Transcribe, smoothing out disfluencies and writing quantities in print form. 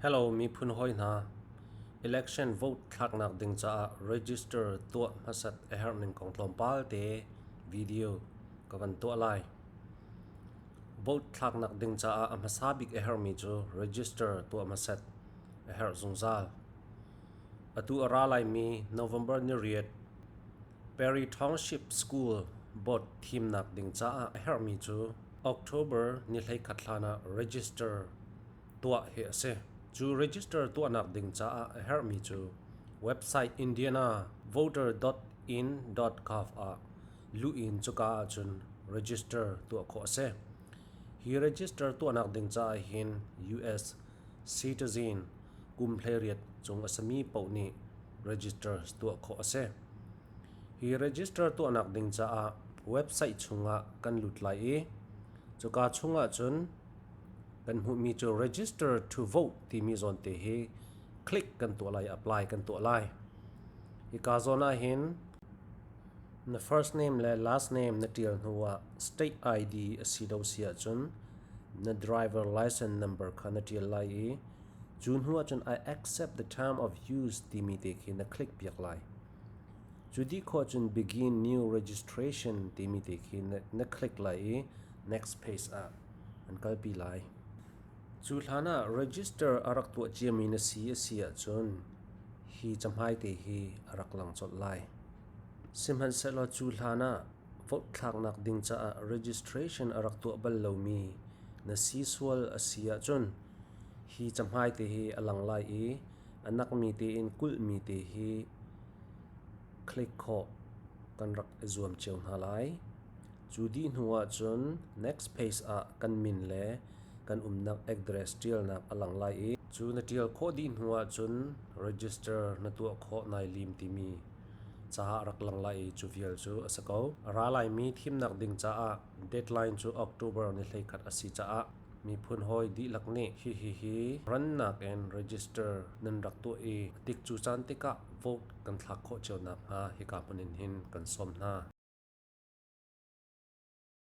Hello miphun hawi hna. Election vote thlaknak ding caah register tuah hmasat a herh ning kong tlawmpal te video ka van tuah lai. Vote thlaknak ding caah a hmasa bik a herhmi cu register tuah hmasat a herh zungzal. Atu a ra laimi November ni riat Perry Township School Board thimnak ding caah a herhmi cu October ni 11 hlan ah register tuah hi a si. Cu register tuahnak ding caah a herhmi cu website indianavoter.in.gov ah luh in cuka ahcun register tuah khawh a si. Hi register tuahnak ding caah hin US citizen kum 18 cung a simi paoh nih register tuah khawh a si. Hi register tuahnak ding caah website chungah kan lut lai i cuka chungah cun kan hmuhmi cu register to vote timi zawn te hi click kan tuah lai, apply kan tuah lai. Hika zawn ah hin na first name le last name na tial hnu ah state ID a si lo si ahcun na driver license number kha na tial lai i cu hnu ahcun I accept the term of use timi te khi na click piak lai. Cu dih khawh cun begin new registration timi te khi na click lai i next page ah an kalpi lai. Cu hlan ah register a rak tuah ciami na si a si ahcun hi cahmai te hi a rak lang colh lai. Sihmanhsehlaw cu hlan ah vote thlaknak ding caah registration a rak tuah bal lomi na si sual a si ahcun hi cahmai te hi a lang lai i a nakmi tein kulhmi te hi click khawh kan rak i zuam cio hna lai. Cu dih hnu ahcun next page ah kan min le kan umnak address ṭialnak a lang lai i cu na ṭial khawh dih hnu ahcun register na tuah khawh nai lim timi ca a rak lang lai i cu vial cu a si ko. A ra laimi thimnak ding caah deadline cu October ni 11 a si caah miphun hawi dihlak nih hihihi rannak in register nan rak tuah i a tik cu caan tikah vote kan thlak khawh cio nakhnga hika hmun in hin kan sawm hna.